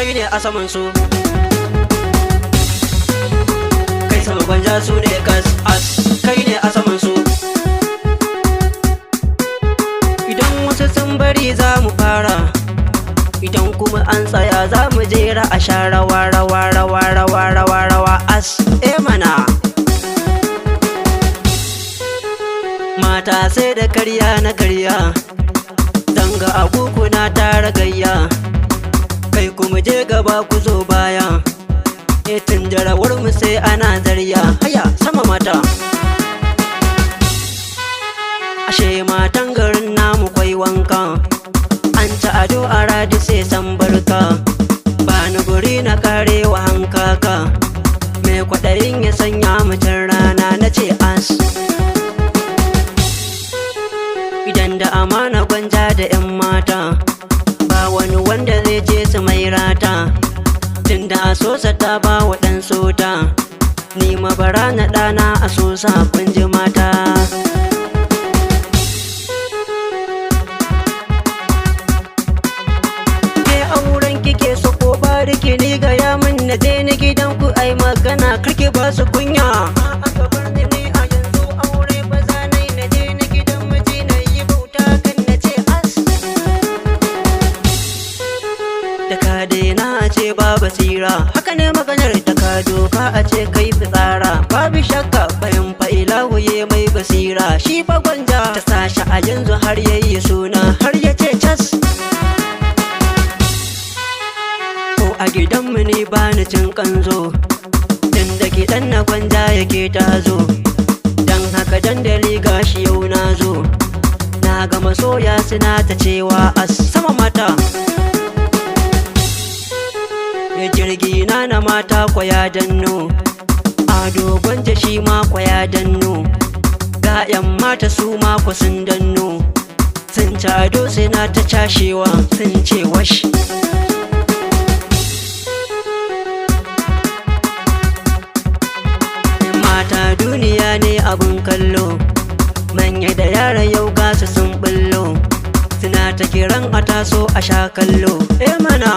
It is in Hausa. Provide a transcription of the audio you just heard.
Kai ne a saman su. Kai sama Gwanja su ne kas as. Kai ne a saman su. Idan wasu sun bari, za mu fara. Idan kuma an tsaya, za mu jera a sha rawa, rawa, rawa, rawa, rawa, rawa, as e mana. Mata sai da karya na karya. Zanga a na tara gayya. Kai kuma je gaba, ku zo baya. Etin jarawar mu sai ana zarya. Haya, sama mata. Ashe matan garin namu kwai wanka. An ci ado a radi sai san barka. Ba ni guri na karewa hankaka. Mai kwaɗayin ya sanya mutum rana, na ce as. Idan da amana Gwanja da 'yan mata, ba wani wanda zai ce su mai rata. Tunda a sosa ta ba wa ɗan sota. Ni mabara na ɗana a sosa, kun ji mata. Ke auren kike so ko bariki? Ni gaya min na je ni gidan ku ai magana, karki ba su kunya. Aka bar ni, ni a yanzu aure ba za na yi, na je ni gidan miji na yi bauta kan na ce as. Da ka daina a ce ba basira, haka ne maganar da ka doka a ce kai fitsara. Babu shakka bayan fa'ila wuye mai basira shi fa Gwanja ta sashi a yanzu har yayi suna har ya ce cas. Ko a gidanmu ni ba ni cin kanzo, tun da kiɗan na Gwanja yake tazo. Don haka dandali gashi yau na zo. Na ga masoya suna ta cewa a sama mata. Ya jirgi na na mata kwaya danno. Ado Gwanja shi ma kwaya danno. Ga 'yan mata su ma kwa sun danno. Sun ci ado suna ta cashewa, sun ce wash. Mata duniya ne abun kallo. Manya da yara yau gasu sun bullo. Suna ta kiran a taso a sha kallo. Eh mana.